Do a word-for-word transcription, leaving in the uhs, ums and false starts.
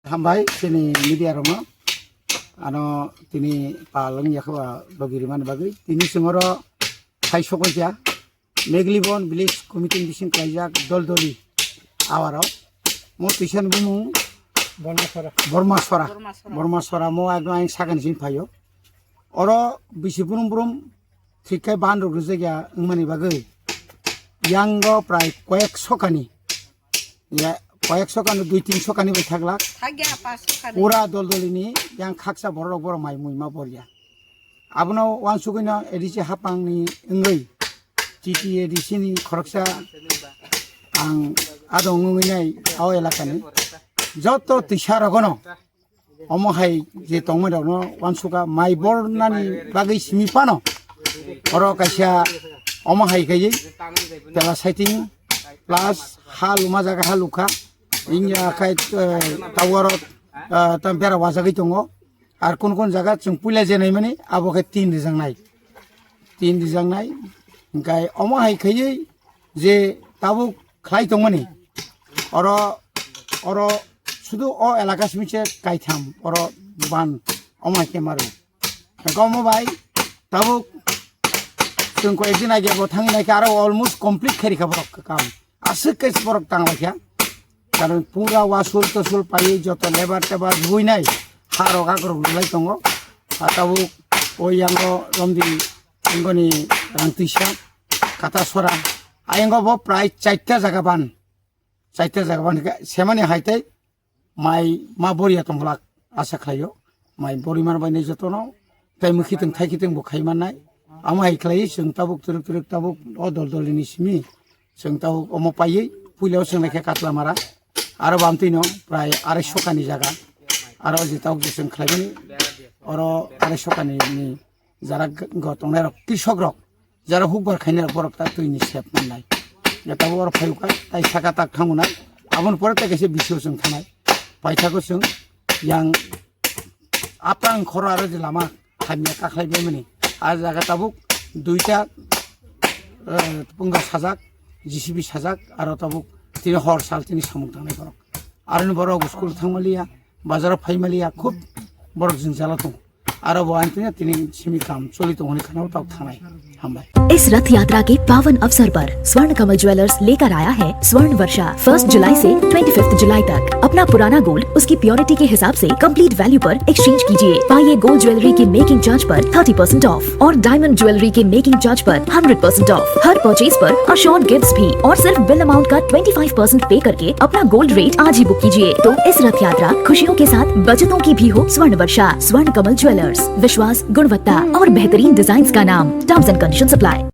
Hambai chini media rokno, ano tini palwng yakha logi rimani bagwi. Tini chwng oro hai sokoi kha Meglibon village committee bising kaijak Doldoli awaro. Mo twisan bumung Bormasora. Bormasora. Bormasora. Bormasora mo ekdom ang sakani sin phaio. Oro bisi brum brum thik khai ban rok rijak ya wngmani bagwi yango prai koyek sokani, ya, koyek sokani, dui tin sokani bai thaglak. Thakya pas sokani. Pura Doldolini yang khaksa borok rok borok mai mui ma borya. Abono wansugwino A D C hapangni wngwi T T A D C ni khoroksa ang adong wngwi nai o elakani joto twisa rogono omo hai je tongmani rokno wansukha mai bornani bagwi simi phano oro kaisa omo hai khaiwi pela saiting plus ha luma jaga ha lukha. Wngya khai, eh, tower, eh, tam bera wajagwi tongo. Ar kun kun jaga chwng puila je naimani abo khe tin rijaknai. Tin rijaknai. Hingkai omo hai khaiwi je tabuk khlai tongmani. Oro, oro sudu o elaka simi se kaitham oro ban omo hai khe maru. Hingkai omo bai tabuk chwng koi din age bo thangwi naikha aro almost complete khairikha borok kam. Aswk khe borok tanglaikha. Karon pura wasul tosul paiwi joto lebar tebar buinai ha rok akrok rwlai tongo. Ha tabuk o yango romdi wngoni rangtwisa kata sora. Ayango bo prai chaita jaga ban. Chaita jaga ban khe semani hai tei mai ma boria tongbolak asa khlaio. Mai bori mar bai nai jotono tei mukhi tong thai khiteng bo khai mannai. Amo hai khlai chwng tabuk twrwk twrwk tabuk o dol dol ni simi chwng tabuk omo paiwi puila o chwng naikhe Katla Mara. Aro bamtwi no prai arai sokani jaga. Aro je tabuk je chwng khlaimani oro arai sokani ni jara go tongnai rok, krisok rok, jara hukbar khainai rok, borok ta twi ni sep mannai. Tabuk oro phai kha, tai saka tak thango nai. Aboni pore tai kaisa bisio chwng thanai. Paithakgo chwng yang apang khoro aro je lama hamya kakhlai bemani. A jaga tabuk duita, eh, pungga sajak, J C B sajak, aro tabuk tini hor sal tini samung tangnai borok. Aroni borok school thangmaliya, bazaro phaimaliya, khub borok jwngjalo tongo. Aro bo ang tini, tini simi kam choli tongo hwnwi khana tok thanai. Hambai. इस रथ यात्रा के पावन अवसर पर स्वर्ण कमल ज्वेलर्स लेकर आया है स्वर्ण वर्षा। फर्स्ट जुलाई से ट्वेंटी फिफ्थ जुलाई तक अपना पुराना गोल्ड उसकी प्योरिटी के हिसाब से कंप्लीट वैल्यू पर एक्सचेंज कीजिए। पाइए गोल्ड ज्वेलरी की मेकिंग चार्ज पर थर्टी परसेंट ऑफ और डायमंड ज्वेलरी के मेकिंग चार्ज पर हंड्रेड परसेंट ऑफ। हर परचेज पर अश्योर्ड गिफ्ट्स भी और सिर्फ बिल अमाउंट का ट्वेंटी फ़ाइव परसेंट पे करके अपना गोल्ड रेट आज ही बुक कीजिए। तो इस रथ यात्रा खुशियों के साथ बचतों की भी हो स्वर्ण वर्षा। स्वर्ण कमल ज्वेलर्स, विश्वास, गुणवत्ता और बेहतरीन डिजाइन्स का नाम। Terms and conditions apply.